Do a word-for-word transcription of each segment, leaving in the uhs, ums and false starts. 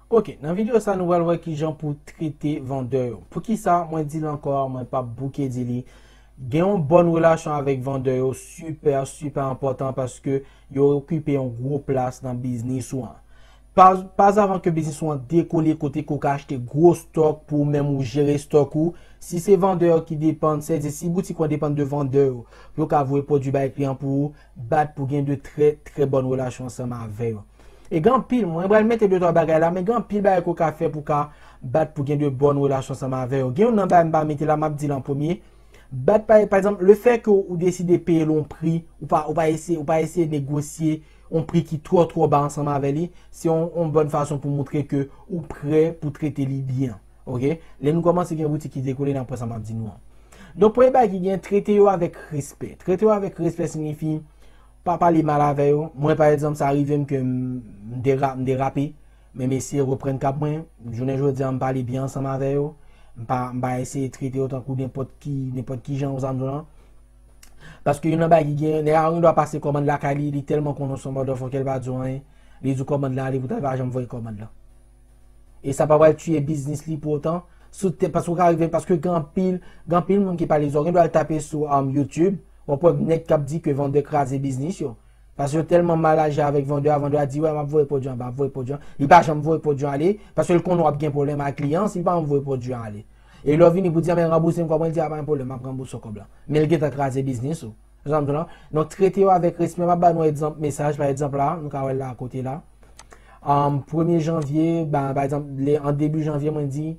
Ok, nan videyo sa nou pral wè kijan pou trete vandè yo. Poukisa mwen di l ankò, mwen p ap bouke di li. Gen yon bòn relasyon avèk vandè yo, sipè, sipè enpòtan paske yo okipe yon gwo plas nan biznis ou an. Pa, pa avan ke biznis ou an dekole kote ke w ka achte gwo stòk pou ou menm ou jere stòk ou. Si se vandè yo ki depann, sèdi si boutik ou an depann de vandè yo, pou yo ka voye pwodui bay kliyan pou ou, bat pou gen de trè, trè bòn relasyon ansanm avè yo. E gen anpil, mwen pral mete de twa bagay la, men gen anpil bagay ke w ka fè pou w ka bat pou gen de bòn relasyon ansanm avè yo. Gen youn nan bagay m pa mete la, m ap di l an premye. Bat pa, pa egzanp, le fè ke ou deside peye l yon pri, ou pa, ou pa eseye, ou pa eseye negosye yon pri ki twò, twò ba ansanm avè li, se yon, yon bòn fason pou montre ke ou prè pou trete li byen. Ok? Lè nou kòmanse gen boutik ki dekole, n ap wè sa m ap di nou an. Donk, premye bagay ki gen, trete yo avèk respè. Trete yo avèk respè siyifi pa pale mal avè yo. Mwen, pa egzanp, sa rive m ke m, m dera-, m derape, men m eseye reprann kap mwen. Jounen jodi a, m pale byen ansanm avè yo. M pa, m pa eseye trete yo tankou nenpòt ki, nenpòt ki jan, ou sa m di w lan. Paske youn nan bagay ki gen, nèg la gen dwa pase kòmann lakay li, li tèlman konnen w se yon motherfucker, li pa di w anyen. Li di w kòmann lan ale, poutan li pa janm voye kòmann lan. E sa pa pral tiye biznis li pou otan. Sou te, paske w ka rive, paske gen anpil, gen anpil moun ki pale di w, gen dwa al tape sou um, YouTube, w ap wè nèg k ap di ke vandè kraze biznis yo. Paske yo tèlman mal aji avèk vandè a, vandè a di, wè, m ap voye pwodui an, m ap voye pwodui an. Li pa janm voye pwodui an ale, paske l konnen w ap gen pwoblèm ak li an, si l pa janm voye pwodui an ale. E lè w vini pou di, men ranbouse m kòb mwen, li di, a, pa gen pwoblèm, m ap ranbouse w kòb la. Men l gentan kraze biznis ou. Sa m di w lan. Donk, trete yo avèk respè. M ap ba nou egzanp mesaj, pa egzanp la, nou ka wè l la akote la. Um, premye janvye, ben, pa egzanp, le, an debi janvye, mwen di,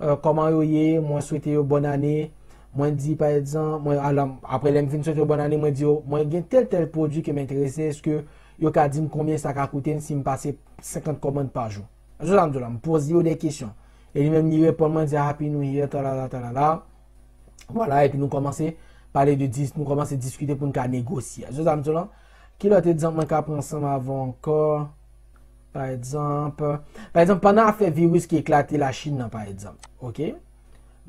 euh, kòman yo ye, mwen swete yo bòn ane. Mwen di, pa egzanp, mwen, alò, apre lè m fin swete yo bòn ane, mwen di yo, mwen gen tèl, tèl pwodui ke m enterese, èske yo ka di m konbyen sa ka koute m si m pase senkant kòmann pa jou? Èske sa m di w la, m poze yo de kesyon. E li menm li reponn mwen, di Happy New Year, talala, talala. Vwala, epi nou kòmanse pale de dis-, nou kòmanse diskite pou n ka negosye. Èske sa m di w lan? Ki lòt egzanp mwen ka pran ansanm avè w ankò? Pa egzanp, pa egzanp, pandan afè viris ki eklate Lachin nan, pa egzanp, ok?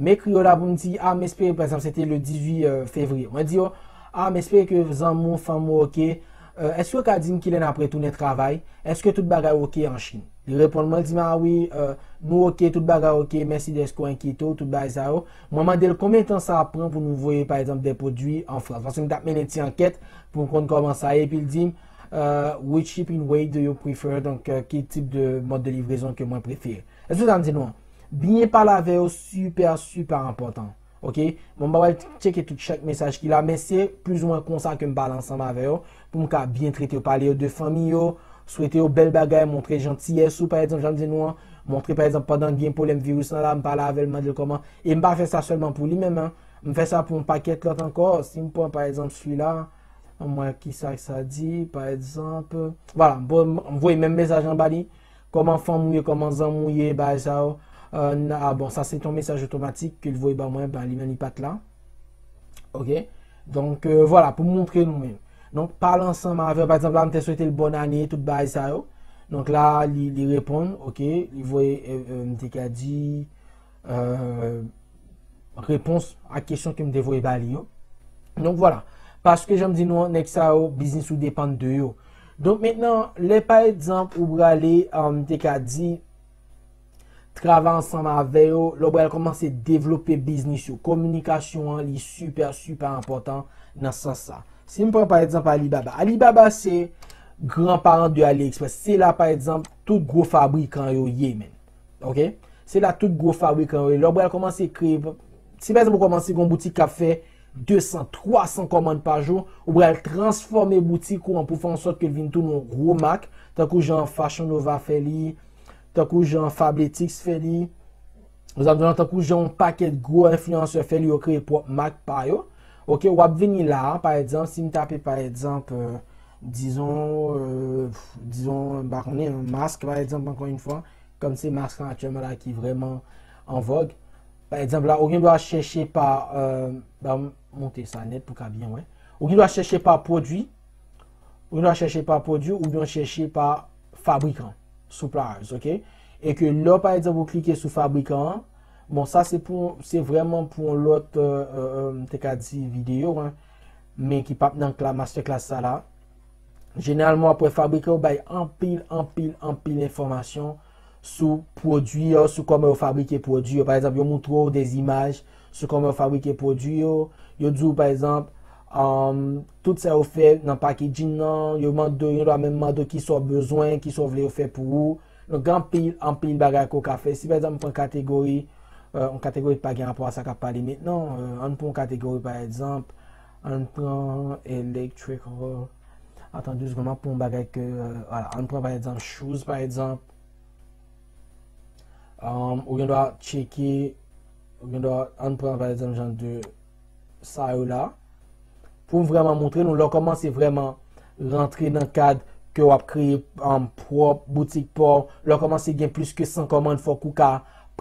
M ekri yo la pou m di, a, m espere, pa egzanp, se te le dizuit, euh, fevriye. Mwen di yo, a, m espere ke zanmi w, fanmi w, ok. Euh, èske w ka di m kilè n ap retounen travay? Èske tout bagay ok an Chin? Li reponn mwen, li di m, a wi, euh, nou ok, tout bagay ok, mèsi dèske w enkyete w, tout bagay sa yo. Mwen mande l konbyen tan sa ap pran pou nou voye, pa egzanp, de pwodui an Frans. Paske m t ap mennen ti ankèt pou m konn kòman sa ye, epi l di m, euh, which shipping way do you prefer? Donk, euh, ki tip de mòd de livrezon ke mwen prefere? Èske sa m di nou an? Byen pale avè yo, sipè, sipè enpòtan. Ok? Bon, m pa pral tcheke tout chak mesaj ki la, men se plizoumwen konsa ke m pale ansanm avè yo, pou m ka byen trete yo, pale yo de fanmi yo, swete yo bèl bagay, montre jantiyès ou, pa egzanp, jan m di nou an, montre, pa egzanp, pandan gen pwoblèm viris lan la, m pale avè l, m mande l kòman, e m pa fè sa sèlman pou li menm, an, m fè sa pou yon pakèt lòt ankò, si m pran, pa egzanp, sila, ann wè kisa sa di, pa egzanp, vwala, m voye menm mesaj lan ba li, kòman fanmi w ye, kòman zanmi w ye, bagay sa yo. Euh, n-, a bon, sa se yon mesaj otomatik ke l voye ban mwen, ba li menm li pa t la. Ok? Donk, euh, vwala, pou m montre nou menm. Donk, pale ansanm avè, pa egzanp, la, m te swete l bòn ane, tout bagay sa yo. Donk, la, li, li reponn, ok, li voye, euh, euh, m te ka di, euh, repons a kesyon ke m te voye ba li yo. Donk, vwala. Paske, jan m di nou an, nèg sa yo, biznis ou depann de yo. Donk, mentnan, lè, pa egzanp, ou prale, euh, m te ka di, travay ansanm avè yo, lè w pral kòmanse devlope biznis yo. Kominikasyon an, li sipè, sipè enpòtan nan sans sa. Si m pran, pa egzanp, Alibaba. Alibaba se gran paran de AliExpress. Se la, pa egzanp, tout gwo fabrikan yo ye, menm. Ok? Se la tout gwo fabrikan yo ye. Lè w pral kòmanse kreye, si pa egzanp ou kòmanse gen yon boutik k ap fè de san, twa san kòmann pa jou, ou pral transfòme boutik ou an pou fè an sòt ke l vin tounen yon gwo mak, tankou jan Fashion Nova fè li, tankou jan Fabletics fè li, ou sa m di w lan, tankou jan yon pakèt gwo enfliyansè fè li, yo kreye pwòp mak pa yo. Ok, w ap vini la, pa egzanp, si m tape, pa egzanp, euh, dizon, euh, dizon, m pa konnen, yon mask, pa egzanp, ankò yon fwa, kòm se mask lan aktyèlman la ki vrèman an vòg. Pa egzanp, la, ou gen dwa chèche pa, euh, ban m monte sa nèt pou ka byen wè. Ou gen dwa chèche pa pwodui, ou gen dwa chèche pa pwodui, oubyen w chèche pa fabrikan, suppliers, ok? E ke lè, pa egzanp, ou klike sou fabrikan an, bon, sa se pou, se vrèman pou yon lòt, euh, euh, euh, m te ka di videyo, hein, men ki p ap nan kla-, masterclass sa la. Jeneralman, w ap wè fabrikan yo bay anpil, anpil, anpil enfòmasyon sou pwodui yo, sou kòman yo fabrike pwodui yo. Pa egzanp, yo montre w de imaj sou kòman yo fabrike pwodui yo. Yo di w, pa egzanp, um, tout sa yo fè nan packaging nan, yo mande w, yo dwa menm mande w kisa w bezwen, kisa w vle yo fè pou ou. Donk, gen anpil, anpil bagay ke w ka fè. Si, pa egzanp, m pran kategori, euh, yon kategori ki pa gen rapò a sa k ap pale mentnan, euh, ann pran yon kategori, pa egzanp, ann pran electrical. Atan, de segonn, m ap pran yon bagay ke, euh, vwala, ann pran, pa egzanp, shoes, pa egzanp. Um, ou gen dwa tcheke, ou gen dwa, ann pran, pa egzanp, jan de sa yo la. Pou m vrèman montre nou, lè w kòmanse vrèman rantre nan kad ke w ap kreye, um, pwòp boutik pa w, lè w kòmanse gen plis ke san kòmann, fòk ou ka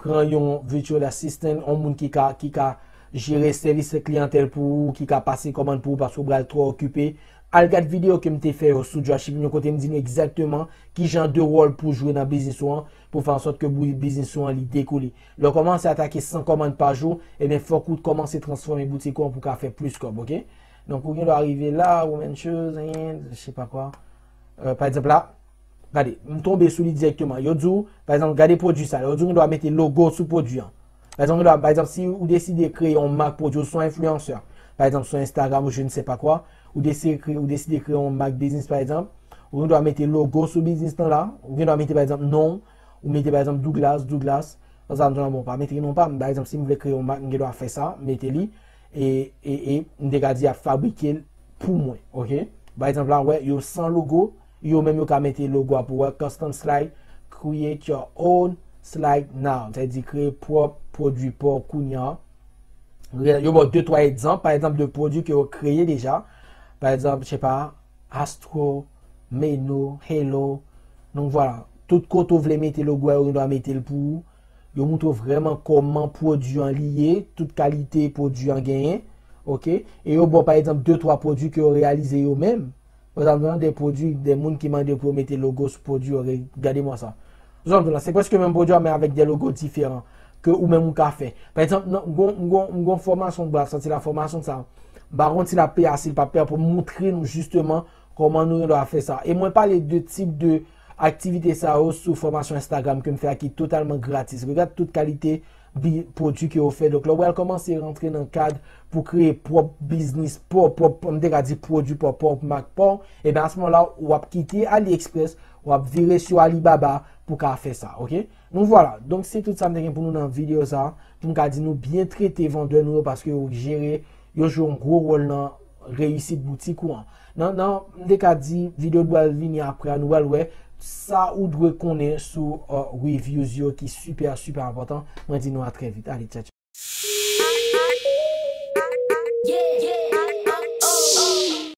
pran yon virtual assistant, yon moun ki ka, ki ka jere sèvis kliyantèl pou ou, ki ka pase kòmann pou ou paske w pral twò okipe. Al gad videyo ke m te fè yo sou dropshipping yo kote m di nou egzakteman ki jan de wòl pou jwe nan biznis ou an, pou fè ansòt ke bou-, biznis ou an li dekole. Lè w kòmanse atake san kòmann pa jou, ebyen fòk ou kòmanse transfòme boutik ou an pou w ka fè plis kòb, oke? Donk ou gen dwa rive la, women shoes, and, je sais pas quoi. Euh, pa egzanp la, gade, m tonbe sou li dirèkteman. Yo di w, pa egzanp, gade pwodui sa. Yo di w gen dwa mete logo sou pwodui an. Pa egzanp, gen dwa, pa egzanp, si ou deside kreye yon mak pwodui, ou se yon enfliyansè, pa egzanp, sou Instagram ou je ne sais pas quoi, ou deside kreye, ou deside kreye yon mak biznis, pa egzanp, ou gen dwa mete logo sou biznis lan la, ou gen dwa mete, pa egzanp, non, ou mete, pa egzanp, Douglas, Douglas, sa, sa m di w, bon, pa mete non pa m, pa egzanp, si m vle kreye yon mak, m gen dwa fè sa, mete li, e, e, e m te ka di ap fabrike l pou mwen, oke? Pa egzanp, la, wè, yo san logo, yo menm yo ka mete logo a pou wè, custom slide, create your own slide now. Sa vle di kreye pwòp pwodui pa w kounye a. Yo ba w de, twa egzanp, pa egzanp, de pwodui ke yo kreye deja. Pa egzanp, je sais pas, Astro, Meno, Hello. Donk, vwala. Tout kote w vle mete logo a, yo gen dwa mete l pou ou. Yo montre w vrèman kòman pwodui an li ye, tout kalite pwodui an genyen. Oke? E yo ba w, pa egzanp, de, twa pwodui ke yo reyalize yo menm. Pa egzanp, nan de pwodui, de moun ki mande pou yo mete logo sou pwodui yo, re-, gade mwen sa. Zòn la, se prèske menm pwodui a, men avèk de logo diferan ke ou menm ou ka fè. Pa egzanp, nan, m gon, m gon, m gon fòmasyon, m pral sòti la fòmasyon sa. M pa konn si l ap peye a, si l p ap peye a, pou m montre nou jisteman kòman nou gen dwa fè sa. E mwen pale de tip de aktivite sa yo sou fòmasyon Instagram ke m fè a ki totalman gratis. Regad tout kalite bi-, pwodui ke yo fè. Donk, lè w pral kòmanse rantre nan kad pou kreye pwòp biznis pa w, pwòp, m te ka di pwodui pa w, pwòp mak pa w, ebyen, a se moman la, w ap kite AliExpress, w ap vire sou Alibaba pou ka fè sa, oke? Donk, vwala. Donk, se tout sa m te gen pou nou nan videyo sa, pou m ka di nou byen trete vandè nou yo, paske yo jere, yo jwe yon gwo wòl nan reyisit boutik ou an. Nan, nan, m te ka di, videyo pral vini apre a, nou pral wè sa ou dwe konnen sou, euh, reviews yo ki sipè, sipè enpòtan. Mwen di nou a trè vit. Ale, tchao, tchao.